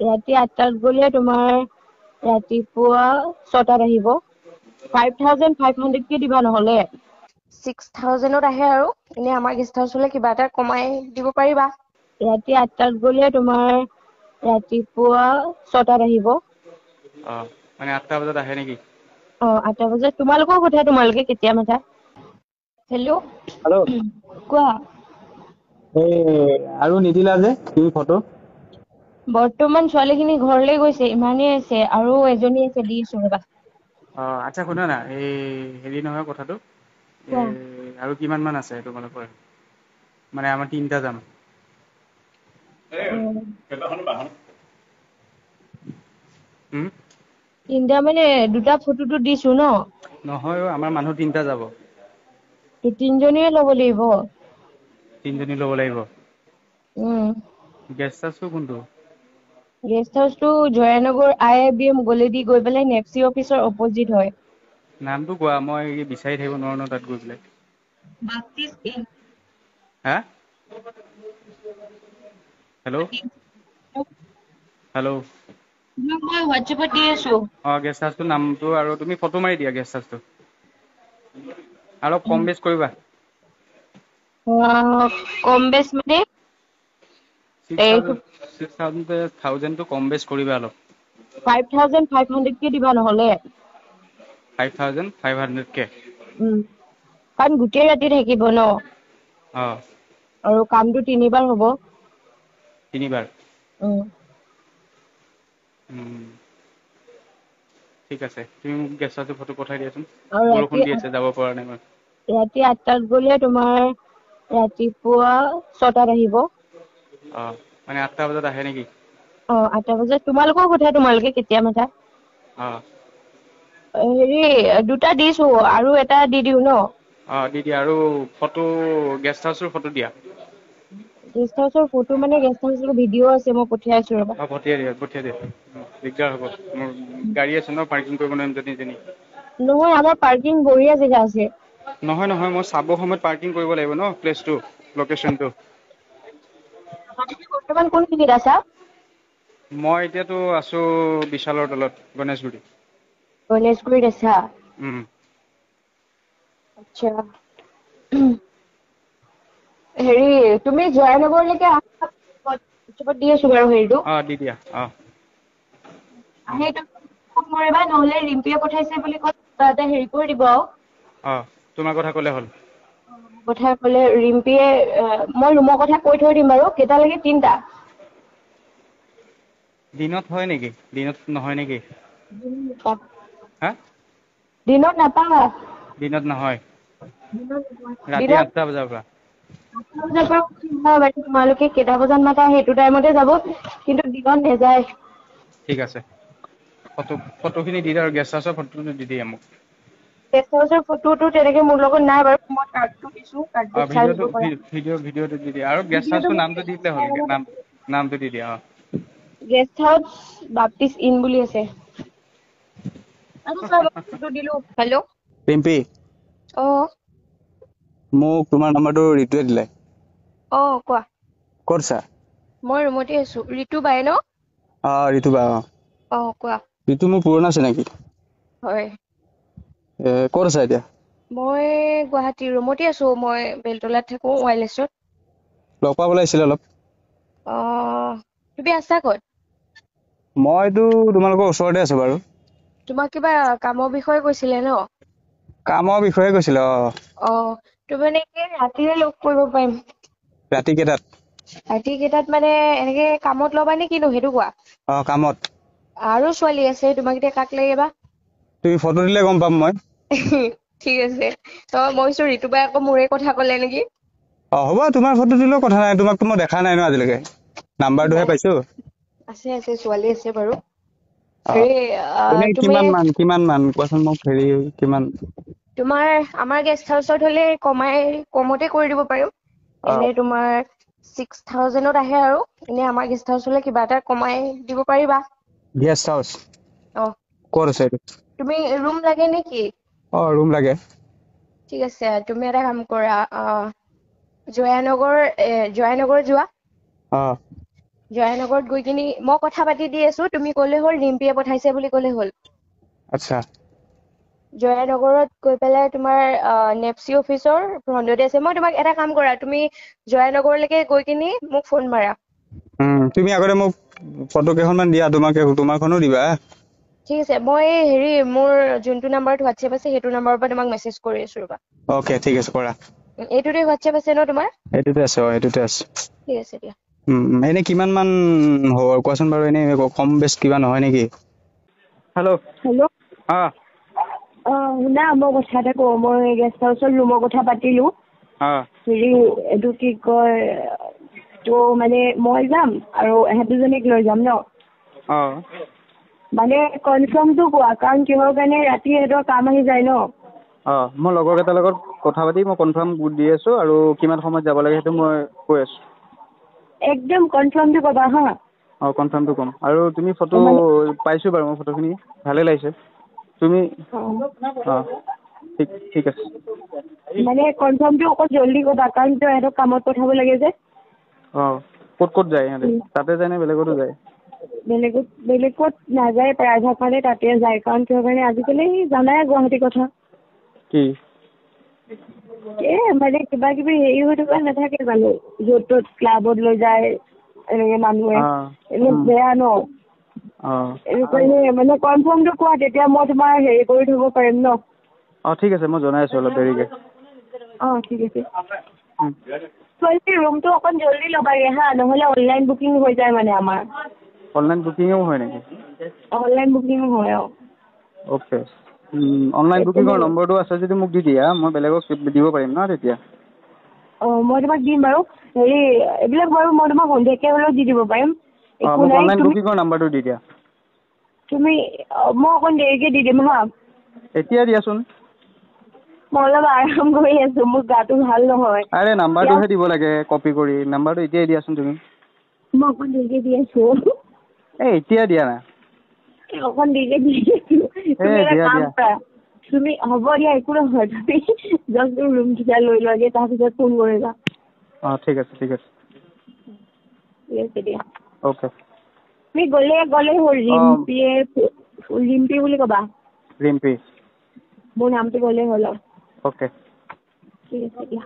ৰাতি 8টাত গ'লে তোমাৰ ৰাতিপুৱা 6টাত আহিব। 5500 কে দিবা নহ'লে। 6000ত আহে আৰু এনেই আমাৰ গেষ্ট হাউচলৈ কিবা এটা কমাই দিব পাৰিবা। ৰাতি 8টাত গ'লে তোমাৰ ৰাতিপুৱা 6টাত আহিব। অঁ, মানে 8টা বজাত আহে নেকি? অঁ, 8টা বজাত। তোমালোকৰ কথা, তোমালোকে কেতিয়া মাতা। হেল্ল'। হেল্ল'। কোৱা। এই আৰু নিদিলা যে তুমি ফটো? বৰ্তমান ছোৱালীখিনি ঘৰলৈ গৈছে, ইমানেই আছে আৰু এজনী আছে, দিছো ৰ'বা। অঁ, আচ্ছা শুনা না, এই হেৰি নহয় কথাটো, কোৱা। এই আৰু কিমান মান আছে তোমালোকৰ? মানে আমাৰ 3টা যাম। 3টা মানে দুটা ফটোটো দিছো ন? নহয় অ', আমাৰ মানুহ 3টা যাব। 3জনীয়ে ল'ব লাগিব। 3জনী ল'ব লাগিব। গেষ্ট হাউচটো কোনটো? গেষ্ট হাউচটো জয়ানগৰ আই আই বি এম গলেদি গৈ পেলাই নেপচি অফিচৰ অপজিট হয়। নামটো কোৱা, মই বিচাৰি থাকিব নোৱাৰো ন তাত গৈ পেলাই। Baptist in. হা? হেল্ল'। হেল্ল'। তোমাক মই হোৱাটছএপত দি আছো। অঁ, গেষ্ট হাউচটোৰ নামটো আৰু তুমি ফটো মাৰি দিয়া গেষ্ট হাউচটো। অলপ কম বেছ কৰিবা। কম বেছ মানে? 6000টো কম বেছ কৰিবা অলপ। 5500 কে দিবা নহ'লে। 5500 কে? কাৰণ গোটেই ৰাতি থাকিব ন। অঁ। আৰু কামটো 3বাৰ হ'ব। 3বাৰ? ঠিক আছে, তুমি মোক গেষ্ট হাউচৰ ফটো পঠাই দিয়াচোন। বৰষুণ দি আছে, যাব পৰা নাই মই। ৰাতি 8টাত গ'লে তোমাৰ ৰাতিপুৱা 6টাত আহিব। অঁ, মানে 8টা বজাত আহে নেকি? অঁ, 8টা বজাত। তোমালোকৰ কথা, তোমালোকে কেতিয়া মাতা। অঁ। হেৰি দুটা দিছো আৰু এটা দি দিওঁ ন? অঁ, দি দিয়া। আৰু ফটো, গেষ্ট হাউচৰ ফটো দিয়া। গেষ্ট হাউচৰ ফটো মানে গেষ্ট হাউচৰ ভিডিঅ' আছে, মই পঠিয়াই আছো ৰ'বা। অঁ, পঠিয়াই দিয়া, পঠিয়াই দিয়া। দিগদাৰ হ'ব, মোৰ গাড়ী আছে ন, পাৰ্কিং কৰিব নোৱাৰিম যদি তেনি। নহয়, আমাৰ পাৰ্কিং বঢ়িয়া জেগা আছে। নহয় নহয়, মই চাব সময়ত পাৰ্কিং কৰিব লাগিব ন, প্লেচটো, লোকেশ্যনটো। তুমি বৰ্তমান কোনখিনিত আছা? মই এতিয়াতো আছো বিশালৰ তলত, গণেশগুৰি। গণেশগুৰিত আছা? আচ্ছা, হেৰি তুমি জয়ানগৰলৈকে আহা, দি আছো বাৰু হেৰিটো। অঁ, দি দিয়া। অঁ। সেইটো ফোন কৰিবা, নহ'লে ৰিম্পীয়ে পঠাইছে বুলি কয়, কিবা এটা হেৰি কৰি দিব আৰু। অঁ, তোমাৰ কথা ক'লে হ'ল। কথা ক'লে ৰিম্পীয়ে, মই ৰুমৰ কথা কৈ থৈ দিম বাৰু। কেইটা লাগে? 3টা। দিনত হয় নেকি? দিনত নহয় নেকি? হা? দিনত নাপাওঁ। দিনত নহয়। ৰাতি 8টা বজাৰ পৰা। 8টা বজাৰ পৰা বাৰু তোমালোকে কেইটা বজাত মাতা সেইটো টাইমতে যাব, কিন্তু দিনত নেযায়। ঠিক আছে, ফটোখিনি দি দিয়া আৰু গেষ্ট হাউচৰ ফটোটো দি দিয়া মোক। গেষ্ট হাউচৰ ফটোটো তেনেকে মোৰ লগত নাই বাৰু, মই কাৰ্ডটো দিছো, কাৰ্ডটো চাই ল'ব পাৰা। ভিডিঅ'টো দি দিয়া আৰু গেষ্ট হাউচটোৰ নামটো দি দিলে হ'ল, নামটো দি দিয়া। অঁ। গেষ্ট হাউচ বাপ্তিষ্ট ইন বুলি আছে। দিলো। হেল্ল'। ৰিম্পী। অঁ। মোক তোমাৰ নাম্বাৰটো ঋতুৱে দিলে। অঁ, কোৱা। ক'ত আছা? মই ৰুমতে আছো। ঋতু বাই ন? অঁ, ঋতু বা। অঁ। অঁ, কোৱা। ঋতু মোৰ পুৰণা চিনাকি। হয়। ক'ত আছা এতিয়া? মই গুৱাহাটী ৰুমতে আছো, মই বেলতলাত থাকো, ৱাইলেছত। লগ পাব লাগিছিলে অলপ। অঁ, তুমি আছা ক'ত? মইতো তোমালোকৰ ওচৰতে আছো বাৰু। তোমাক কিবা কামৰ বিষয়ে কৈছিলে ন? কামৰ বিষয়ে কৈছিলে। অঁ। অঁ, তুমি মানে কি ৰাতিয়ে লগ কৰিব পাৰিম? ৰাতি কেইটাত? ৰাতি কেইটাত মানে এনেকে কামত ল'বা নে কিনো সেইটো কোৱা। অঁ, কামত। আৰু ছোৱালী আছে, তোমাক এতিয়া কাক লাগে বা? তুমি ফটো দিলে গম পাম মই। ঠিক আছে। মই ভাবিছো ঋতু বাই আকৌ মোৰে কথা ক'লে নেকি? অঁ, হ'ব, তোমাৰ ফটো দিলেও কথা নাই, তোমাকতো মই দেখা নাই ন আজিলৈকে, নাম্বাৰটোহে পাইছো। আছে আছে, ছোৱালী আছে বাৰু। হেৰি, তুমি কিমান মান কোৱাচোন মোক, হেৰি কিমান? তোমাৰ আমাৰ গেষ্ট হাউচত হ'লে কমতে কৰি দিব পাৰিম। এনেই তোমাৰ 6000ত আহে আৰু এনেই আমাৰ গেষ্ট হাউচলৈ কিবা এটা কমাই দিব পাৰিবা। Guest house? অঁ। ক'ত আছে এইটো? তুমি ৰুম লাগে নেকি? অঁ, ৰুম লাগে। ঠিক আছে, তুমি এটা কাম কৰা, জয়ানগৰ যোৱা। অঁ। জয়ানগৰত গৈ কিনি মই কথা পাতি দি আছো, তুমি ক'লে হ'ল ৰিম্পীয়ে পঠাইছে বুলি ক'লে হ'ল। আচ্ছা। জয়ানগৰত গৈ পেলাই তোমাৰ নেপচি অফিচৰ ফ্ৰণ্টতে আছে। মই তোমাক এটা কাম কৰা, তুমি জয়ানগৰলৈকে গৈ কিনি মোক ফোন মাৰা। তুমি আগতে মোক ফটো কেইখনমান দিয়া, তোমাক তোমাৰখনো দিবা। ঠিক আছে, মই হেৰি মোৰ যোনটো নাম্বাৰত হোৱাটছএপ আছে সেইটো নাম্বাৰৰ পৰা তোমাক মেছেজ কৰি আছো ৰ'বা। অ'কে, ঠিক আছে, কৰা। এইটোতে হোৱাটছএপ আছে ন তোমাৰ? এইটোতে আছে, অ এইটোতে আছে। ঠিক আছে দিয়া। এনে কিমান মান হ'ব কোৱাচোন বাৰু, এনে কম বেছ কিবা নহয় নেকি? হেল্ল'। হেল্ল'। অ। অ শুনা, মই কথা এটা কওঁ, মই গেষ্ট হাউচৰ ৰুমৰ কথা পাতিলো। অ। হেৰি এইটো কি কয়, ত' মানে মই যাম আৰু এহেঁত দুজনীক লৈ যাম ন। অ। মানে কনফাৰ্মটো কোৱা, কাৰণ কিহৰ কাৰণে ৰাতি সিহঁতৰ কাম আহি যায় ন। অ, মই লগৰ কেইটাৰ লগত কথা পাতি মই কনফাৰ্ম দি আছো, আৰু কিমান সময়ত যাব লাগে সেইটো মই কৈ আছো। একদম কনফাৰ্মটো ক'বা হা। অ, কনফাৰ্মটো ক'ম। আৰু তুমি ফটো পাইছো বাৰু, মই ফটোখিনি ভালে লাগিছে। তুমি অ ঠিক ঠিক আছে। মানে কনফাৰ্মটো অকণ জল্দি ক'বা, কাৰণ কিয় সিহঁতক কামত পঠাব লাগে যে। অ, ক'ত ক'ত যায় সিহঁতে? তাতে যায় নে বেলেগতো যায়? বেলেগত নাযায়, প্ৰায়ভাগ মানে তাতে যায়, কাৰণ কিহৰ কাৰণে আজিকালি জানাই গুৱাহাটীৰ কথা। কি? এই মানে কিবা কিবি হেৰি হৈ থকা নাথাকে জানো, য'ত ত'ত ক্লাবত লৈ যায় এনেকে মানুহে, এইবিলাক বেয়া ন। অ। এইটো কাৰণে মানে কনফাৰ্মটো কোৱা, তেতিয়া মই তোমাৰ হেৰি কৰি থ'ব পাৰিম ন। অ ঠিক আছে, মই জনাই আছো অলপ দেৰিকে। অ ঠিক আছে। ছোৱালী ৰুমটো অকণ জল্দি ল'বাগে হা, নহ'লে অনলাইন বুকিং হৈ যায় মানে আমাৰ। অনলাইন বুকিঙো হয় নেকি? অনলাইন বুকিঙো হয়, অ। অ'কে। অনলাইন বুকিঙৰ নম্বৰটো আছে যদি মোক দি দিয়া, মই বেলেগক দিব পাৰিম ন তেতিয়া। অ মই তোমাক দিম বাৰু, হেৰি এইবিলাক বাৰু মই তোমাক সন্ধিয়াকে হ'লেও দি দিব পাৰিম। অ, একো মোক নাই, অনলাইন বুকিঙৰ নাম্বাৰটো দি দিয়া। তুমি মই অকণ দেৰিকে দি দিম হা। এতিয়া দিয়াচোন। মই অলপ আৰাম কৰি আছো, মোৰ গাটো ভাল নহয়। আৰে নাম্বাৰটোহে দিব লাগে কপি কৰি, নাম্বাৰটো এতিয়াই দিয়াচোন তুমি। মই অকণ দেৰিকে দি আছো। এই এতিয়া দিয়া না। অকণ দেৰিকে দি আছো। তুমি এটা দিয়া, কাম দিয়া। কৰা, তুমি হ'ব দিয়া, একো নহয়, তুমি জাষ্ট ৰুম কেইটা লৈ লোৱাগে, তাৰপিছত ফোন কৰিবা। অ ঠিক আছে, ঠিক আছে। ঠিক আছে দিয়া। অ'কে। তুমি গ'লে হ'ল, ৰিম্পীয়ে, ৰিম্পী বুলি ক'বা। ৰিম্পী। মোৰ নামটো ক'লে হ'ল আৰু। অ'কে। ঠিক আছে দিয়া।